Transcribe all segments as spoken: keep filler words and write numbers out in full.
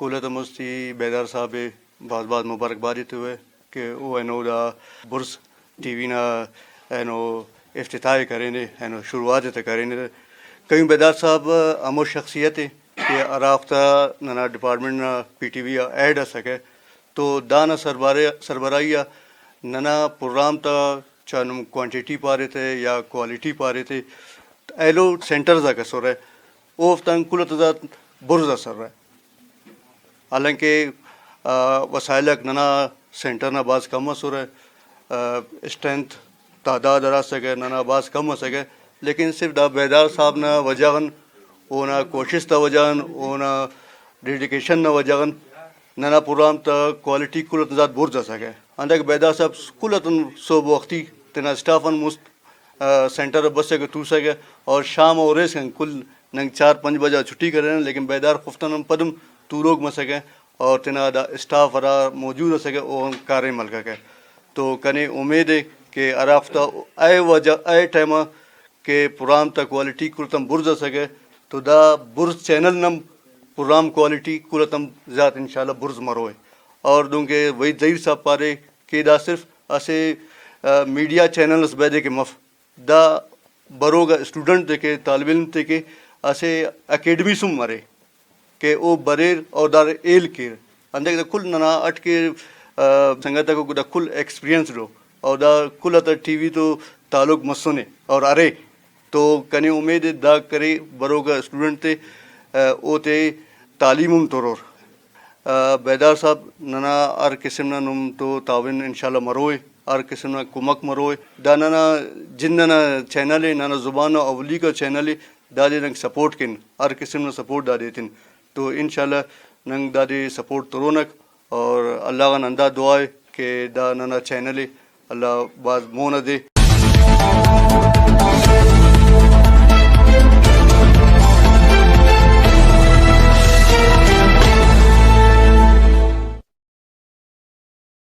کل آتم مستی بیدار صاحب ءِ بھاز بھاز مبارکباد ایتوہ کہ او اینو دا برز ٹی وی نا اینو افتتاح ءِ کرینے، اینو شروعات ءِ تہ کرینے۔ قیوم بیدار صاحب ہمو شخصیت ءِ کہ ہرافتا ننا ڈپارٹمنٹ نا پی ٹی وی آ ہیڈ ئسکہ، تو دانا سربرا-، سربراہی آ ننا پروگرام تا چا نم کوانٹیٹی پارے تہ یا کوالٹی پارے تہ، ایلو سینٹرز آک اسرہ، اوفتان کل آتیان زیات برز اسرہ۔ حالانکہ، آ، وسائل آک ننا سینٹر نا بھاز کم اسرہ، آ، اسٹرینتھ تعداد ہرا اسکہ ننا بھاز کم اسکہ، لیکن صرف دا بیدار صاحب نا وجہ غان، اونا کوشست تا وجہ غان، اونا ڈیڈیکیشن نا وجہ غان ننا پروگرام تا کوالٹی کل آتیان زیات برز اسکہ۔ اندا کہ بیدار صاحب کل آتیان صحب وختی تینا اسٹاف آن مست آ، سینٹر بسکہ، توسکہ اور شام و ریس کن کل ننگ چار پنچ بجہ چھٹی کرینہ، لیکن بیدار خفتن ہم پدم تولوک مسکہ اور تینا دا اسٹاف ہرا موجود اسکہ او ہم کاریم ہلککہ۔ تو کنے امید ءِ کہ ہرافتا اے وجہ، اے ٹائما کہ پروگرام تا کوالٹی کل تم برز اسکہ تو دا برز چینل نم پروگرام کوالٹی کل تم زیات انشاءاللہ برز مروئے۔ اور دنکہ وحید ظہیر صاحب پارے کہ دا صرف اسہ، آ، میڈیا چینل اس بیدے کہ مف، دا بروک آ اسٹوڈنٹ تے کہ طالب علم تے کہ اسہ اکیڈمی سم مرے کہ او بریر اور دار ایل کیر۔ اندے دا کل ننا اٹ کہ، آ، سنگت آک دا کل ایکسپیرینسڈ او اور دا کل آتا ٹی وی تو تعلق مسنے اور ارے۔ تو کنے امید ءِ دا کرے بروک آ اسٹوڈنٹ تے، آ، اوتے تعلیم ہم ترور۔ آ، بیدار صاحب، ننا ہر قسم نا نم تو تعاون انشاءاللہ مروئے، ہر قسم نا کمک مروئے۔ دا ننا جند ئنا چینل ءِ، ننا زبان نا اولیکو چینل ءِ، دادے ننگ سپورٹ کن، ہر قسم نا سپورٹ دادے ایتن۔ تو انشاءاللہ ننگ دادے سپورٹ ترونک اور اللہ غان ہندا دعا ءِ کہ دا ننا چینل ءِ اللہ بھاز مون آ دے۔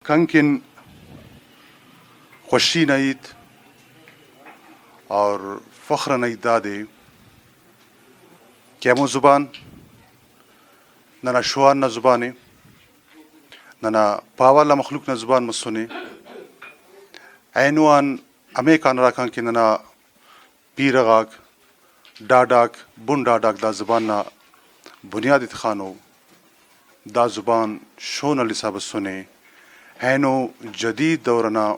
کنکن خوشی نا ہیت اور فخر ئنا ہیت دادے کہ ہمو زبان ننا شوان نا زبان ءِ، ننا پاوہ والا مخلوق نا زبان مسنے۔ اینو آن ہمیکان ہراکان کہ ننا پیرہ غاک، ڈاڈاک، بن ڈاڈاک دا زبان نا بنیاد ءِ تخانو، دا زبان شون ہلسا بسنے۔ اینو جدید دور ئنا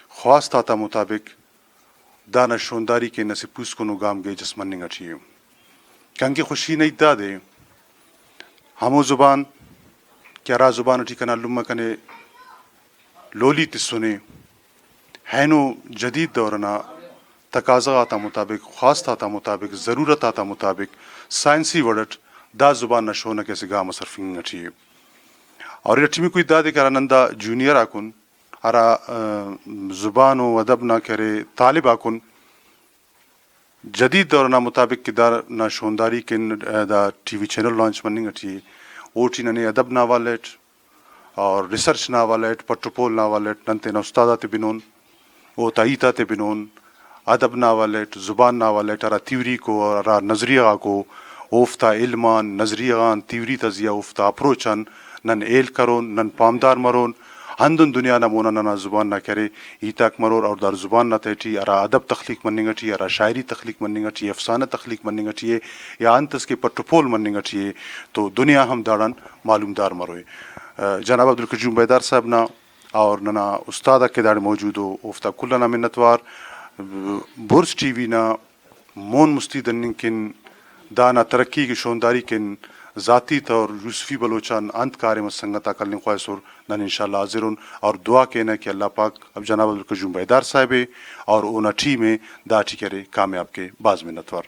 خواست آتا مطابق دانا شونداری کن اسہ پوسکنو گام گیج اس مننگ اٹی ءِ۔ کنکہ خوشی نا ہیت دادے ہمو زبان کہ ہرا زبان اٹی کنا لمہ کنے لولی تسنے، اینو جدید دور ئنا تقاضہ غاتا مطابق، خواست آتا مطابق، ضرورت آتا مطابق سائنسی وڑ اٹ دا زبان نا شون ئکہ اسہ گام اس ہرفنگنگ اٹی ءِ۔ اور ارٹمیکو ہیت دادے کہ ہرا نن دا جونیئر آکن، ہرا، آ، زبان و ادب نا کہ ارے طالب آکن، جدید دور نا مطابق کہ دا نا شونداری کن، آ، دا ٹی وی چینل لانچ مننگ اٹی ءِ، اوٹی ننے ادب نا حوالہ اٹ اور ریسرچ نا حوالہ اٹ، پٹ و پول نا حوالہ اٹ نن تینا استاد آتے بنون، اوتا ہیت آتے بنون، ادب نا حوالہ اٹ، زبان نا حوالہ اٹ ہرا تھیوریک او، ہرا نظریہ غاک او، اوفتا علم آن، نظریہ غان، تھیوری تا زیہا اوفتا اپروچ آن نن ہیل کرون، نن پامدار مرون۔ ہندن دنیا نا مونا ننا زبان نا کہ ارے ہیت آک مرور، اور دار زبان نا تہٹی ہرا ادب تخلیق مننگ اٹی، ہرا شاعری تخلیق مننگ اٹی، افسانہ تخلیق مننگ اٹی ءِ، یا انت اس کہ پٹ و پول مننگ اٹی ءِ، تو دنیا ہم داڑان معلومدار مروئے۔ آ، جناب عبدالقیوم بیدار صاحب نا اور ننا استاد آک کہ داڑے موجود او، اوفتا کل آن منتوار۔ بڑز ٹی وی نا مون مستی دننگ کن، دانا ترقی کہ شونداری کن ذاتی طور یوسفی بلوچ آن انت کاریم اس سنگت آک ہلنگ خواہسر، نن انشاءاللہ حاضر ان اور دعا کینہ کہ اللہ پاک اب جناب عبدالقیوم بیدار صاحب ءِ اور اونا ٹیم ءِ داٹی کرے کامیاب کے۔ بھاز منتوار۔